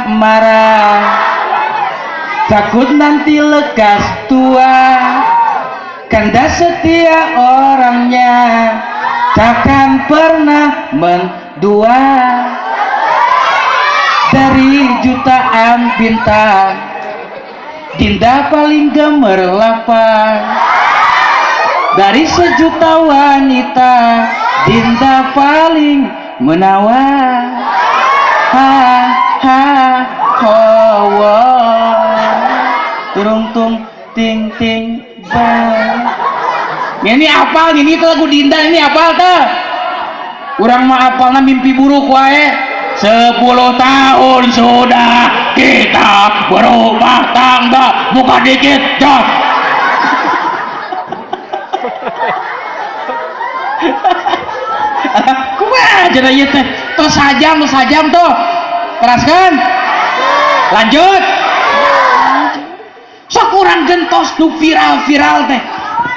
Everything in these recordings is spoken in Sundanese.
marah-marah, takut nanti lekas tua. Kanda setia orangnya, takkan pernah mendua. Dari jutaan bintang, Dinda paling gemerlapan. Dari sejuta wanita, Dinda paling menawan. Ha ha ho wo, turung tung ting ting bang. Ini apal, ini tuh lagu Dinda, ini apal tuh. Urang mah apalna mimpi buruk wae. 10 tahun sudah kita berumah tangga, bukan dikit dah. Kumaha cenah ieu teh? Tos sajam, tos sajam tuh. Teraskeun. Lanjut. Sok urang gentos nu viral-viral teh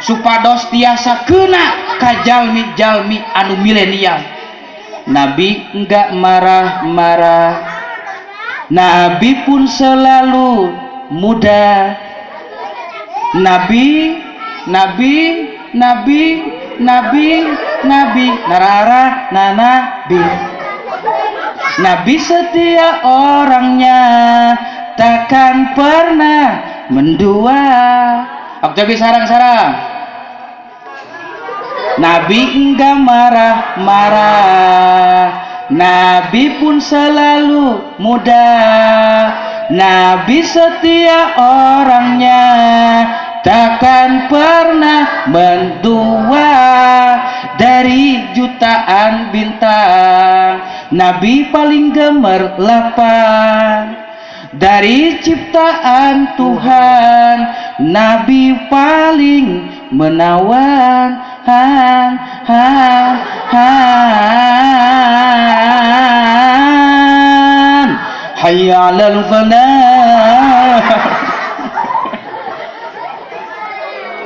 supados tiasa kena ka jalmi-jalmi anu milenial. Nabi enggak marah-marah, Nabi pun selalu muda. Nabi, Nabi, Nabi, Nabi, Nabi, narara, nanabi. Nabi setia orangnya, takkan pernah mendua. Aku coba sarang-sarang. Nabi enggak marah-marah, Nabi pun selalu muda. Nabi setia orangnya, takkan pernah mendua. Dari jutaan bintang, Nabi paling gemerlapan. Dari ciptaan Tuhan, Nabi paling menawan. Han han han, hayya 'alal falah.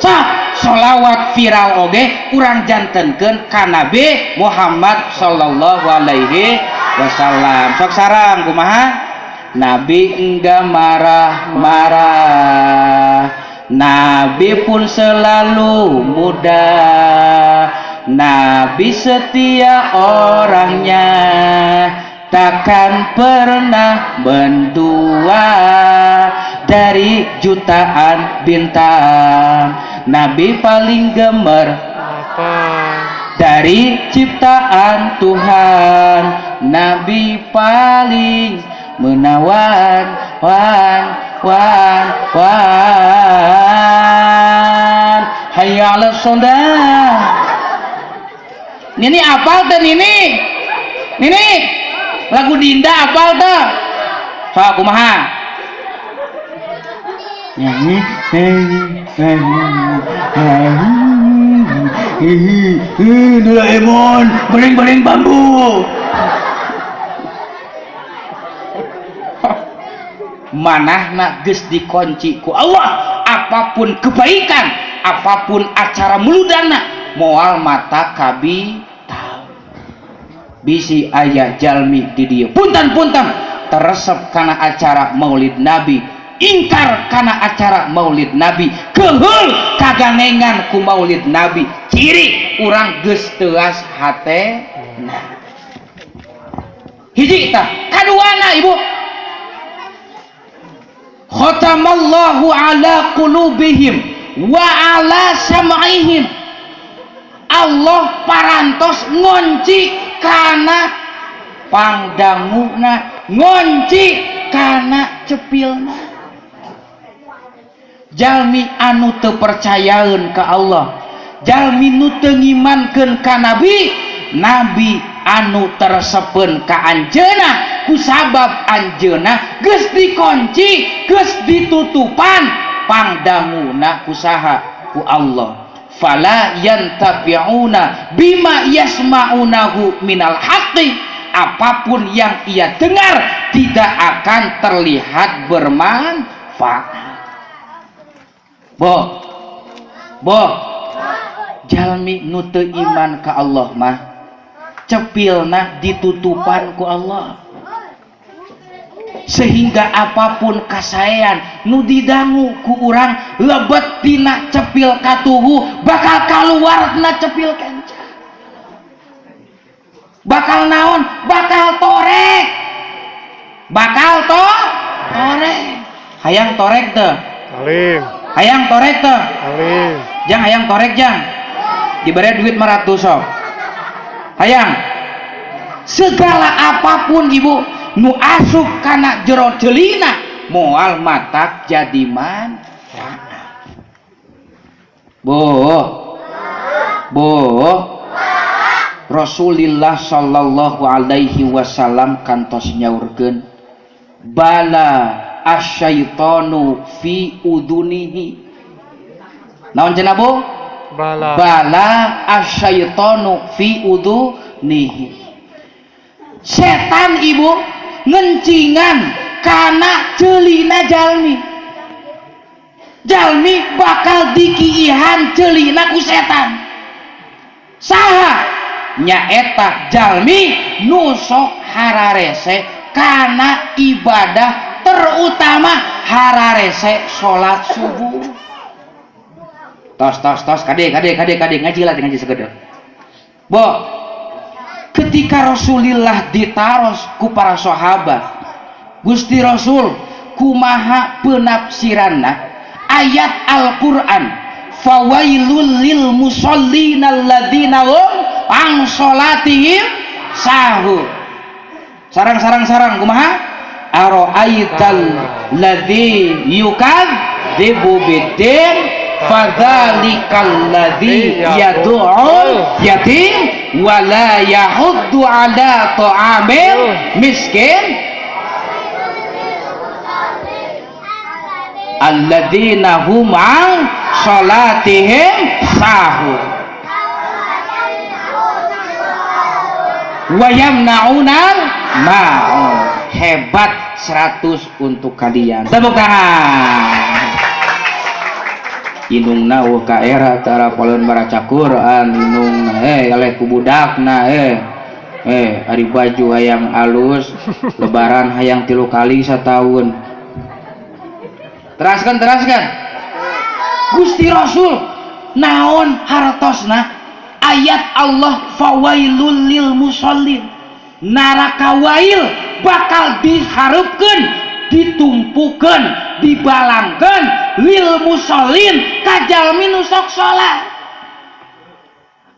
Sah, sholawat viral oge urang jantenkeun ka Nabi Muhammad sallallahu alaihi wasallam. Sok sarang kumaha? Nabi enggak marah-marah, Nabi pun selalu muda. Nabi setia orangnya, takkan pernah mendua. Dari jutaan bintang, Nabi paling gemerlapan. Dari ciptaan Tuhan, Nabi paling menawan. Wan wan wan, hayya 'alas shalah. Nini apal teh nini? Nini lagu Dinda apal teh? Sok kumaha? Doraemon, beling-beling bambu. Manahna geus dikunci ku Allah. Apapun kebaikan, apapun acara muludana, moal mata kabi tahu. Bisi aya jalmi di dieu punten-punten teresep kana acara Maulid Nabi, ingkar kana acara Maulid Nabi, keheul kaganengan ku Maulid Nabi. Ciri urang geus teuas hatena. Hiji tah, kaduana ibu, khatamallahu ala qulubihim wa ala sam'ihim. Allah parantos ngonci kana pangdanguna, ngonci kana cepilna. Jalmi anu teu percayaeun ka Allah, jalmi nu teu ngimankeun ka nabi, nabi anu teresepeun ka anjeunna, kusabab anjeunna geus dikunci, geus ditutupan pangdanguna kusaha ku Allah. Fala yantafi'una bima yasma'unahu minal haqqi. Apapun yang ia dengar tidak akan terlihat bermanfaat. Bo, bo, jalmi nu teu iman ka Allah mah cepilna ditutupan ku Allah. Sehingga apapun kasaean nu didangu ku urang lebet tina cepil katuhu bakal kaluar tina cepil kenca. Bakal naon? Bakal torek. Bakal torek. Hayang torek teu? Alim. Hayang torek teu? Alim. Jang hayang torek jang. Dibere duit 500 sok. Hayang. Segala apapun ibu nu asup kana jero celina moal matak jadi manfaat. Bu. Bu. Rasulullah sallallahu alaihi wasallam kantos nyaurkeun bala asyaitonu fi udunihi. Naon cenah Bu? Bala. Bala asyaitonu fi udunihi. Setan ibu ngencingan kana celina jalmi. Jalmi bakal dikiihan celina ku setan. Saha? Nyaeta jalmi nu sok hararese kana ibadah, terutama hararese salat subuh. Tos tos tos kade kade kade kade ngaji lah ngaji segede. Bo, ketika Rasulullah ditaros ku para sahabat, Gusti Rasul kumaha penafsiranna ayat Al-Qur'an fawailul lil musallina alladzina hum an sholatihim sahun. Sarang-sarang-sarang kumaha? Ara'aital ladzi yukadzibu biddin fadzalikal ladzi yad'ul yatim wa la yahuddu ala ta'amil miskin alladzina hum an sholatihim sahun wa yamna'unal ma'un. Hebat, 100 untuk kalian. Tepuk tangan. Inungna eueuh ka era tara poleun baraca Quran inungna eleh ku budakna ari baju hayang alus lebaran hayang 3 kali sataun. Teraskan teraskan. Gusti Rasul naon hartosna ayat Allah fawailul lil musallin. Neraka wail bakal dihareupeun, ditumpukeun, dibalangkeun lil musallin ka jalmi nu sok salat.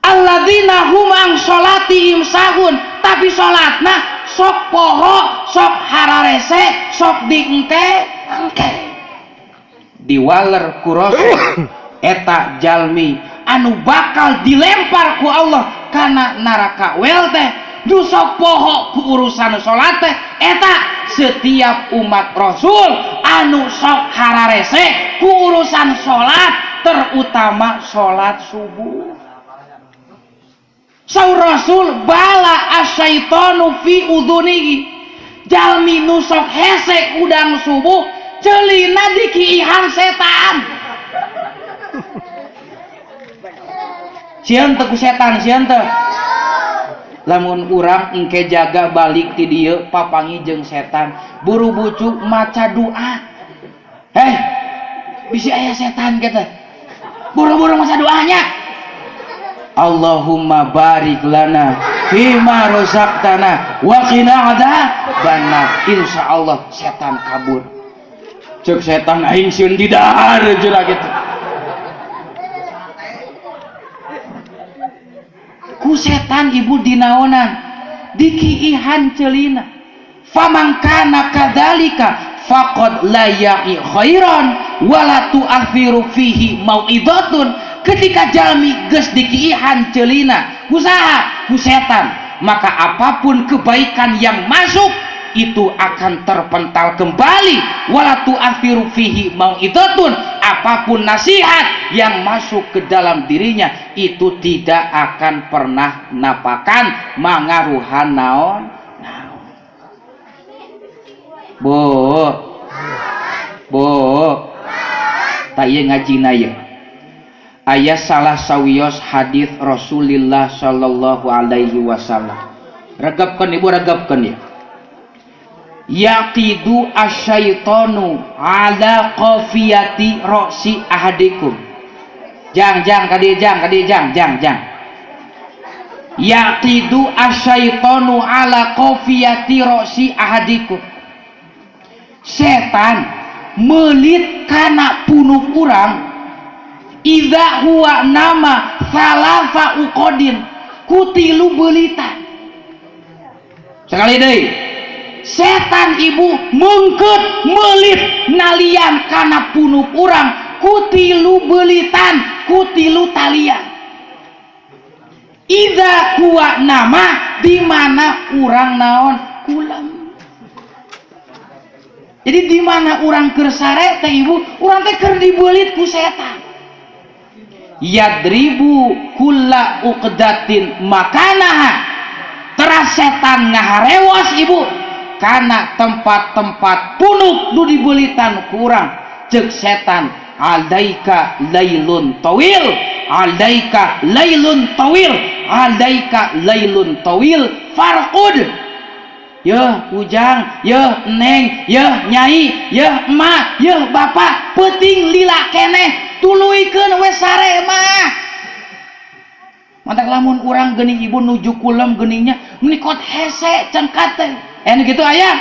Alladzina hum an sholatihim sahun, tapi salatna sok poho, sok hararese, sok diengke engke. Diwaler ku Rasul eta jalmi anu bakal dilempar ku Allah kana neraka wel teh nu sok poho ku urusan salat teh eta setiap umat Rasul anu sok hararese ku urusan salat, terutama salat subuh. Saur Rasul bala asyaitonu fi udhunihi, jalmi nu sok hese udang subuh celina dikiihan setan. Sieun teu ku setan, sieun teu? Lamun urang engke jaga balik ti dieu papangi jeung setan, buru bucu maca doa. Heh, bisi aya setan kitu. Buru-buru maca doanya. Allahumma barik lana fima razaqtana wa qina adzabannar. Insyaallah setan kabur. Cek setan aing sieun didahar cenah kitu. Ku setan ibu dinaonan dikiihan celina. Faman kana kadzalika faqad la ya'i khairan wala tu'athiru fihi mau'idatun. Ketika jalmi geus dikiihan celina usaha ku setan, maka apapun kebaikan yang masuk itu akan terpental kembali. Wala tu'athiru fihi mau'idatun, apapun nasihat yang masuk ke dalam dirinya itu tidak akan pernah napakan mangaruhan naon naon. Bu, bu, tak ieu ngajina ieu. Aya salah sawios hadis Rasulullah sallallahu alaihi wasallam. Regepkeun ibu, regepkeun ya. Yaqidu asyaitonu ala qafiyati roksi ahadikum. Jang jang kadi jang kadi jang jang jang. Yaqidu asyaitonu ala qafiyati roksi ahadikum. Setan melit kana punuk urang idza huwa nama salasa uqodin ku tilu beulitan. Sekali deui, setan, ibu, mengket melit nalian kana punuk urang ku tilu beulitan, ku tilu talian. Idza huwa nama di mana urang naon kulem. Jadi di mana urang keur sare teh, ibu, urang teh keur dibeulit ku setan. Yadribu kulla uqdatin makanaha. Teras setan ngaharewos, ibu, karena tempat-tempat punuk nu dibeulitan ku urang. Cek setan, alaika lailun tawil, alaika lailun tawil, alaika lailun tawil, farqud. Yeuh ujang, yeuh neng, yeuh nyai, yeuh emak, yeuh bapak, peuting lila keneh, tuluykeun we sare mah. Matak lamun urang geuning, ibu, nuju kulem geuningnya, meuni kot hese cengkat teh. Eh, nu kitu aya.